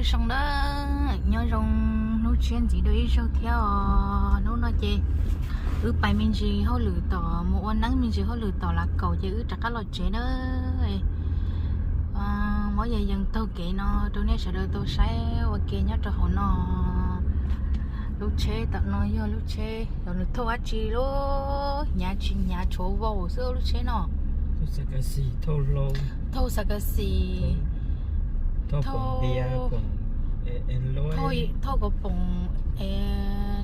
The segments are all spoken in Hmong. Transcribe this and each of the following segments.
Zoo na, nyob zoo hnub tshiab ntxiv dua ib zaug thiab os. Hnub no ces wb pais me ntsis hauj lwm tom, mus ua neeb me ntsis hauj lwm tom Lav Kaum ces wb rov qab los tsev na. Muab yees yees taug kev no rau nej sawv daws tau saib ua ke nyob rau hauv no. Lub tsheb tom no yog lub tsheb los nws thauj dab tsi los hnyav tsis hnyav tshuav vau xwb lub tsheb no. Thauj xav kas xis, thauj xav kas xis, thauj thauj kom poom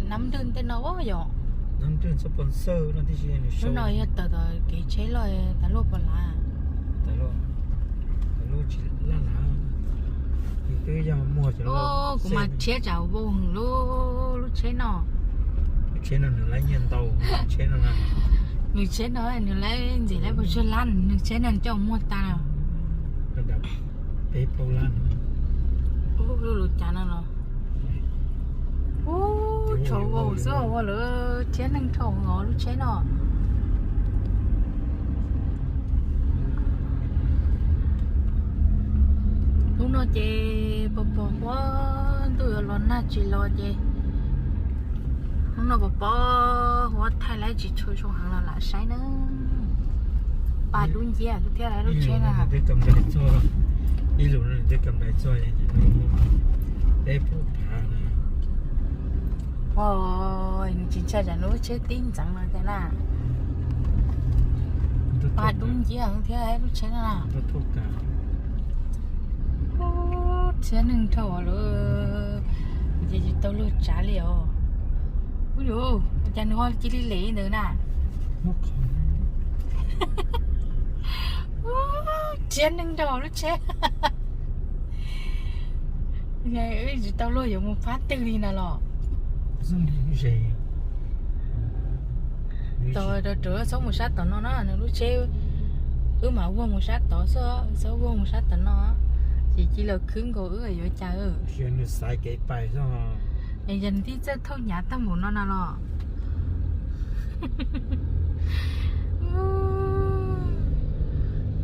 nab nrwj tej no yom. Lub no yog tawm tom kev tsheb loj tas luaj puas lav. Kuv mas rhiab tsam vau lub, lub tsheb no. Nws tsheb no nws laib ntxim laib puas tsawg lab, nws tsheb no coj muag tas. Ub, lub lub cav no los, ub, tshuav vau xwb ua lawv rhiab neeg dhau os lub tsheb no. Hnub no ces pos pos huab ntuj yuav los nag tsis los ces hnub no pos pos huab thaij lawv tsis tshua zoo heev los lam saib na. Pas dub nciab thiab lub tsheb na. Ib lus no twb kam dai txog, peb pum phav na. Nws tsis ntshai tsam nws lub tsheb tib ntxeev no thiab na. Pas dub nciab thiab lub tsheb na. Rhiab neeg dhau lawm ces tsis tau luag tsav li os. Ub yuav, cas nws ho cia li lem li ntawd na. Rhiab neeg dhau lub tsheb. Tsis tau luag yuav mus phab twg li na los. Tau rau rau txhob mus sab tom no na, nws lub tsheb, wb mam vuag mus sab tod xwb, txhob vuag mus sab tom no, ces cia li khwb nkaus wb yuav cas. Yog nws txawj thauj hnyav tag npaum no na los.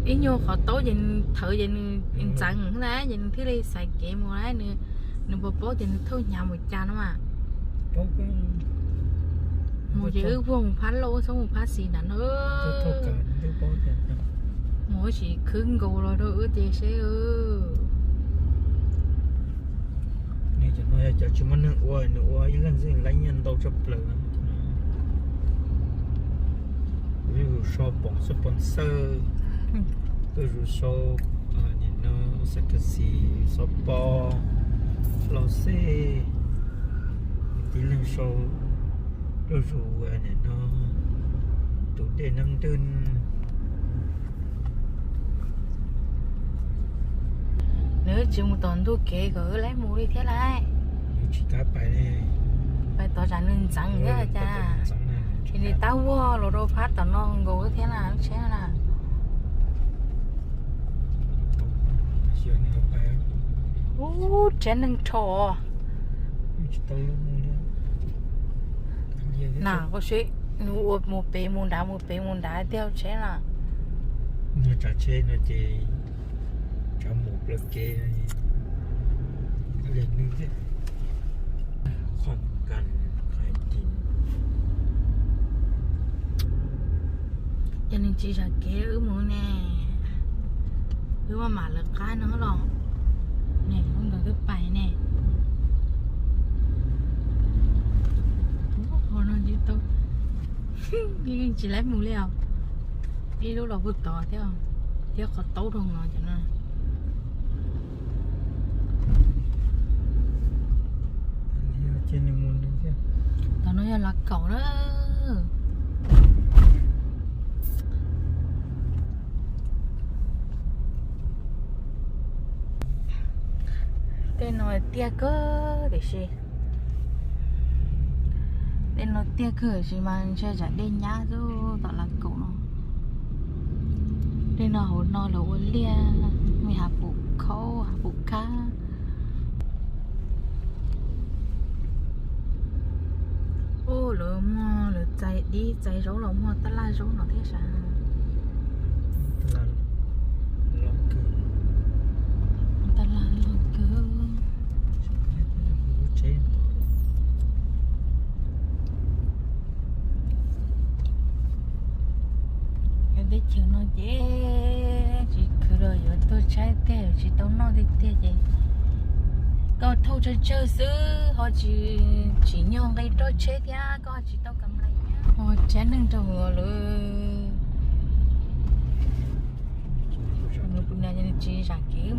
Ib nyuag qhov taub ces nws thawv ces nws ntxeev na ces nws thiaj li xaiv kev mus na, nws puas paub tias nws thauj hnyav mus cas no mas. Mus ces wb vuag mus phab lauj, txhob mus phab xis ntawd na. Mus ua tsis khwb nkaus los rau wb ces seb. Cov tsis muaj neeg ua, nws ua ib leeg xwb laib nyiaj ntau tshaj plaws. Lub zus sau poom xwb, poom xawb, lub zus sau nim no xav kas xis, xov pob, los xej, tib leeg sau lub zus nim no tus dej nab nrwj. Nws tsis mus tom ntug kev kom wb laib mus li thiab lauj. Pais tom tsam nws ntxeev thiab cas. Ces nws tab vuag los rau phab tom no nkaus thiab na, tsheb na. Ub, tsheb neeg rho. Na, nws ua mus pem mus nrad, mus pem mus nrad tiag tsheb na. Tsav tsheb no ces tsav mus plaws kev. Qhov kas hais tias yog nws tsis zam kev wb mus ne, wb maj mam lawv qab no los. Ne, lub ntawd twb pais ne. Ub, qhov no tsis tau, tsis laib mus li os. Ib lub los puag tod thiab, thiab qhov taub rau no cov no. Tom no yog Lav Kaum na. Tej no tiaj kawg tiam sis, tej no tiaj kawg tiam sis mas ntshe tsam dej nyab xwb tom Lav Kaum no. Tej no hauv no lawv ua liaj, me hav pum khaub hav pum khab. Ub, lawv muag lawv txais dib txais zaub los muag tab laj zaub no thiab sav. Tab laj loj kawg. Ces tsis khwv los yuav tuag tshaib tiag, tsis tau noj tiag tiag ces koj thauj tsawg tsawg xwb ho tsis, tsis nyog nqi roj tsheb thiab koj tsis tau kam lais thiab. Ho tshiab neeg rau lawm. Tsis zam kev,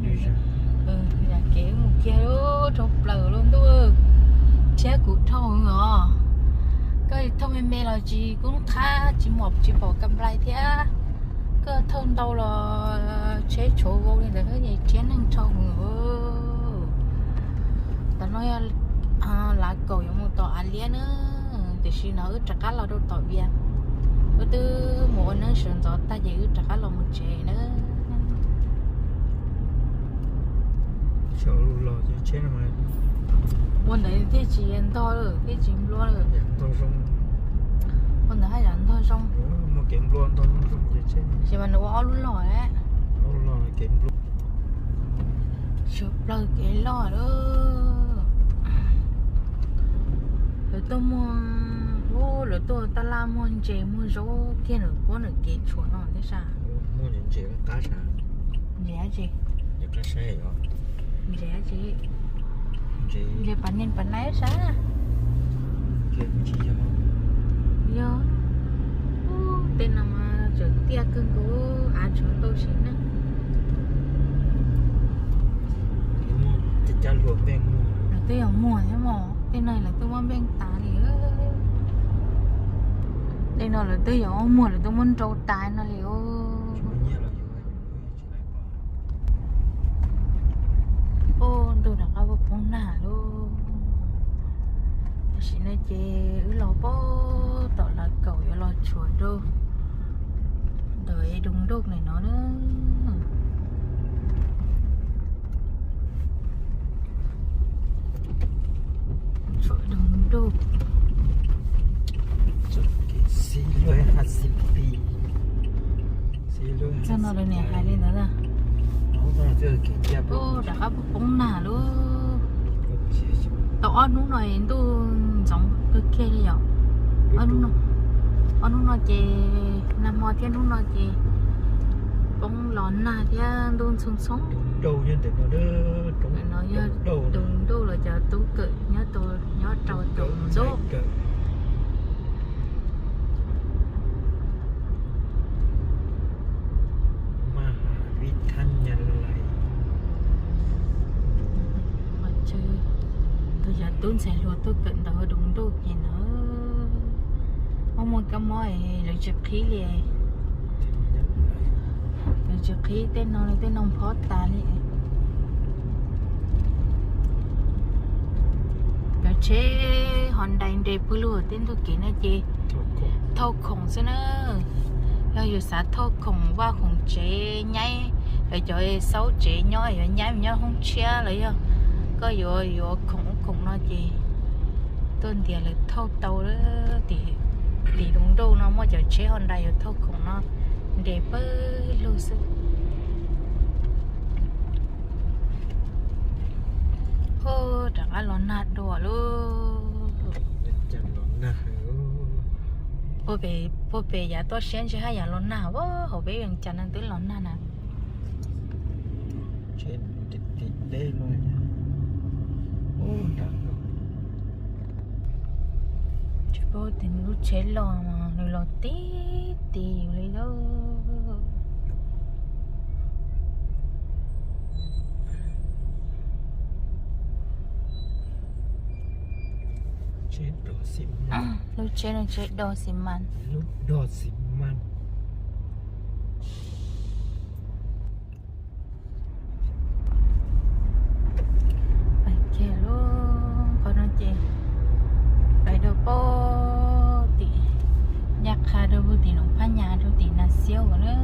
zam kev mus kiag rau plaws lub ntuj. Tshiab kuv dhau os. Koj thauj me me los tsis kub qab, tsis mom tsis pom kam lais thiab. Koj thauj ntau los tsheb tshuav vau li ntawd, tshiab neeg dhau. Tam no yog lav kaum yuav mus tom Av Liab na, tiam sis no wb rov qab los rau tom Vias. Wb twb mus ua neeb sawv ntxov tag ces wb rov qab los mus tsev na. Ua ntawd thiaj tsis ntog lawm, thiaj tsis nplua lawm. Ua ntawd haj yam ntog zoo. Ces mas nws ua ob lub log lawm. Sawv plawg kev loj lawm. Lawv tuaj muag, lawv tuaj tab laj muag ntses muag zaub kiag nws puab nws kev tshuam no thiab sas. Ntses dab tsi? Ntses dab tsi? Ntses pas neeg pas naib sas. Yog, tej no mas tseem tiaj kawg nkaus, av tshuav ntau sim neej. Lawv twb yog muag thiab mos, tej no lawv twb muab npeej tas li. Tej no lawv twb yog muag lawv twb muab nrau tas no li os. Ub, ntuj rov qab poob nag lauj. Tam sim no ces wb los pem tom lav kaum yuav los tshuam rau ntawm Doos Nroj no na. Tshuam Doos Nroj. Txoj no lawv niam hais li ntawd. Ub, rov qab poob nag lauj. Tau ob hnub no ntuj ntxoov kawg kiag li yom. Ob hnub no ces nag hmo thiab hnub no ces poob los nag thiab ntuj ntxhoo ntxhoo. No yog Doos Nroj los cov tub kawm nyob rau Doos Nroj. Tus yog tub ntxhais hluas tuaj kawm ntawv Doos Nroj ces na, muaj muaj kab mob lawv tsis qhib li. Lawv tsis qhib tej no, tej no phob tas li. Cov tsheb Honda nres pwg lug tej ntug kev no ces thauj khoom xwb na. Yog yus xav thauj khoom vaj khoom tsev nyaib, yog cov xauj tsev nyob yuav nyaib nyob hoob tshiab los yog koj yuav yuav khoom ub khoom no ces tuaj ntiav lawv thauj tau. Tim Doos Nroj no muaj cov tsheb Honda yuav thauj khoom no nres pawg lug xwb. Ub, rov qab los nag dua lauj. Puag pem yav toj siab ntshe haj yam los nag, hauv peb Vias Cas no twb los nag na. Tsis paub tias nws lub tsheb los mas nws los tib tib li lauj. Lub tsheb no tsheb do xi mas. Pais kiag lub qhov no ces pais rau pem tim, ncaj qha rau tim Noo Phab Nyas rau tim Nas Xiab na.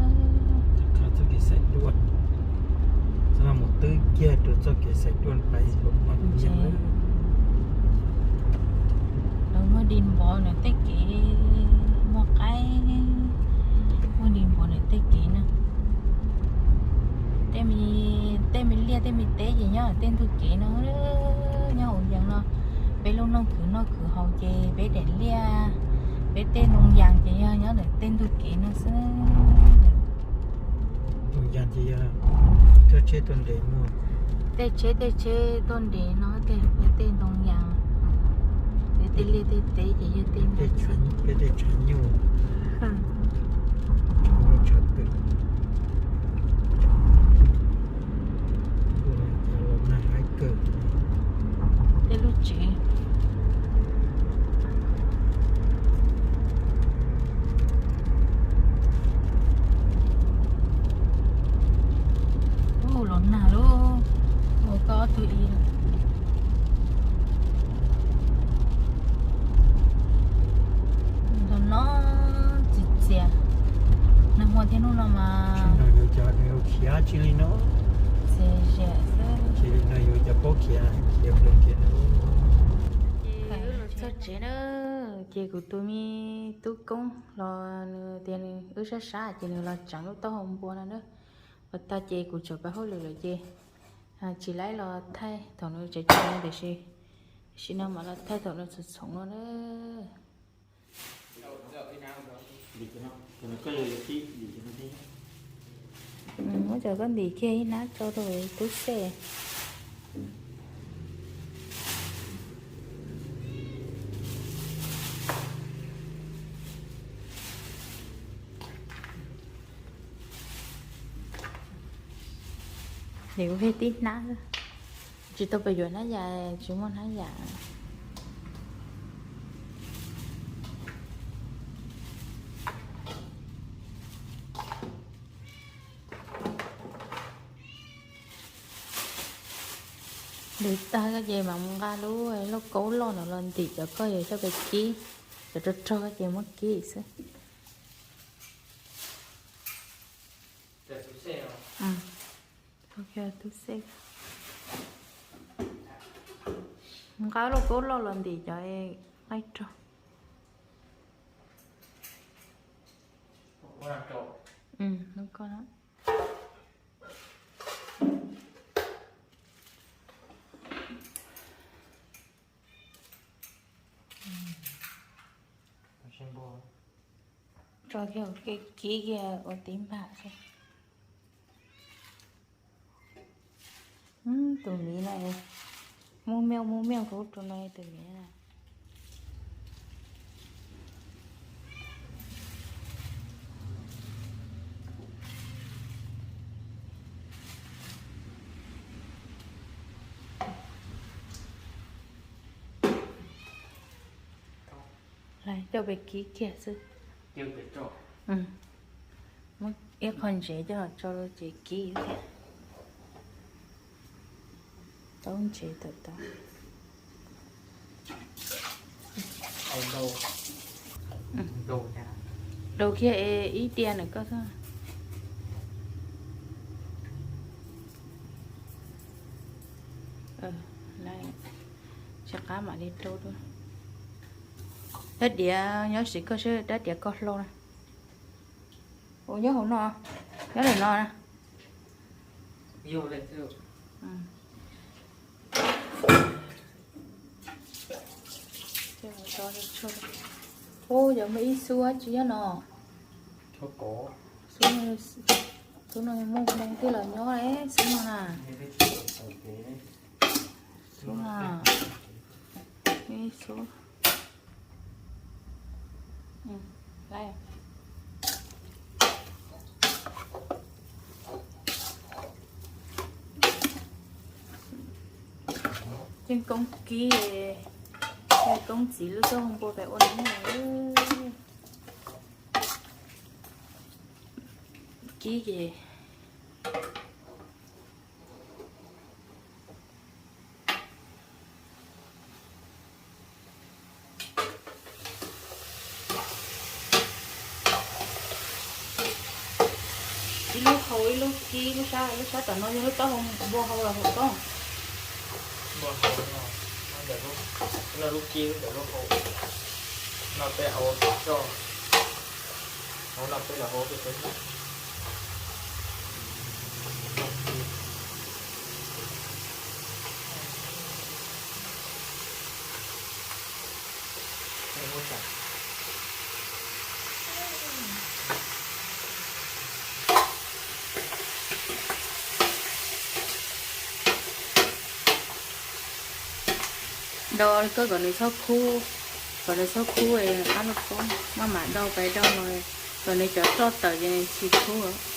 Lawv muaj di npov nws tej kev, muaj qaib, muaj di npov nws tej kev na. Tej me liaj tej me teb ces nyob tej ntug kev no, nyob hauv yees no. Peb lub noog khwv noj khwv haus ces peb daim liaj, peb tej ntoo yas ces yog nyob ntawm tej ntug kev no xwb. Ntoo yas ces yog coj tsheb tuaj nres muag. Tej tsheb, tej tsheb tuaj nres no tej, tej ntoo yas, tej liaj tej teb ces yog tej, tej tshav nyuj, tshav nyuj tshav twm. Los nag haib kawg. Tej lub tsev. Ua los nag lub, ua koj ob tug ib. Ntawm no txias txias, nag hmo thiab hnub no mas. Tsis no yuav cov nws yuav khiav tsis li no. Txias zias xwb. Tsis li no yuav cov paub khiav, khiav plaws kiag no. Ces wb los txog tsev na, ces kuv tus me tub Koob los nws tias nws wb sab sab ces nws los tseev lub taub hau npua no na. Ua tag ces kuv tseem pab hauj lwm lawm ces tsis laib los thaij thaum nws tseem tseev no tiam sis, tam sim no mam los thaij thaum nws txhoov txhoov no na. Muab cov koj ntim kiag ib hnab tso rau tub Xej. Ntim ua tib hnab, tsis tau pes yuav hnab yam, tsis muaj hnab yam. Ntim tag koj ces mam mus nqa lub lauj kaub loj no los ntim cov koj yuav coj pes kib, cov rog rog koj ces muab kib xwb. Tub Xej, nqa lauj kaub loj los ntim cov qaib rog. Tso kiag ua ke kib kiag ua tib npag xwb. Tus miv no, mus miaj mus miaj kuv tus no tus miv na. Coj pes kib kiag xwb. Muab ib qho ntsev coj los tso rau ces kib kiag. Taub ntsev tawm tau. Daus kiag es ib diav ntawm koj xwb. Tsis qab mam li rau dua. Dab diav nyob siv koj seb dab diav koj hlau na. Ua nyob hauv no, nyob ntawm no na. Ub, yog muaj ib xub tsis nyob no. Xub no muaj hmoo twb los nyob xub no na. Xub no, ib xub. Ceeb Koob kib, Ceeb Koob txiv lub taub hau npua pem ua li no. Kib ces ib lub hau ib lub kib, lub sab, lub sab tom no yog lub taub hau npua hau los hauv koob. Lub kib ntawm lub hau no peb hau coj, hauv no peb los hauv peb peb. Dau koj kom nws txhob khub, kom nws txhob khub, qab lauj kaub maj mam dau pais dau los, kom nws cov roj tawm ces nws tsis khub.